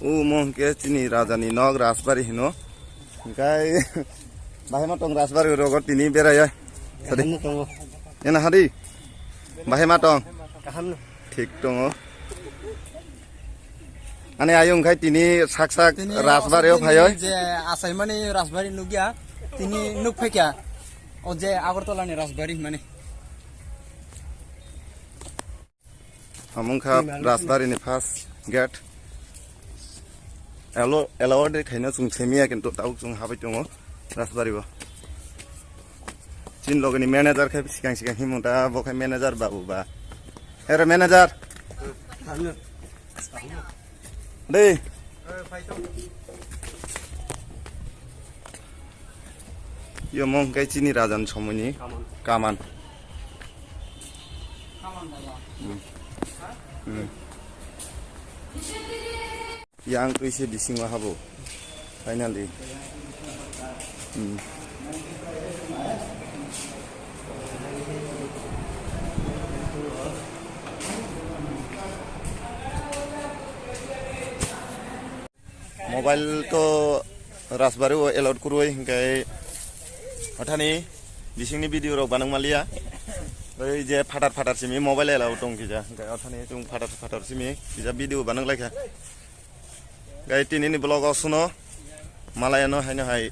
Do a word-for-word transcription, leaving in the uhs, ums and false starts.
O mo hwnkhe chini rajani nok Rajbari hino. Hwnkhe bahai ma tong Rajbari rogo tini beraya. Sadi. Ano tongo. Ena hadi. Bahai ma tong. Kaham no. Thik tongo. Ani ayung khai tini sak sak Tini Rajbari o asai phayoi. Tini je asaimani Rajbari nugya. Tini nuk phaikya. O je Agartala ni Rajbari mani. Hamung kha Rajbari ni first gate. Elo, elo de khaina chung themiya kintu tau chung habai tongo Rajbari bo. Chin logni manager khai sikang sikang himung ta bo khai manager babu ba. Ere manager. Dei. Yo mong kai chini rajan somoni kaman. Hmm. Hmm. Yang tui se bisingo habo. Finally. Hmm. Mobile to Rajbari o allowed kurwi, hingkai othani bisingni video rok banang maliya. Oi je phatar phatar simi mobile allowed tong kija, hingkai othani tung phatar phatar simi kija video banang laikha. Gai tini ni vlog o suno malaya no haino hai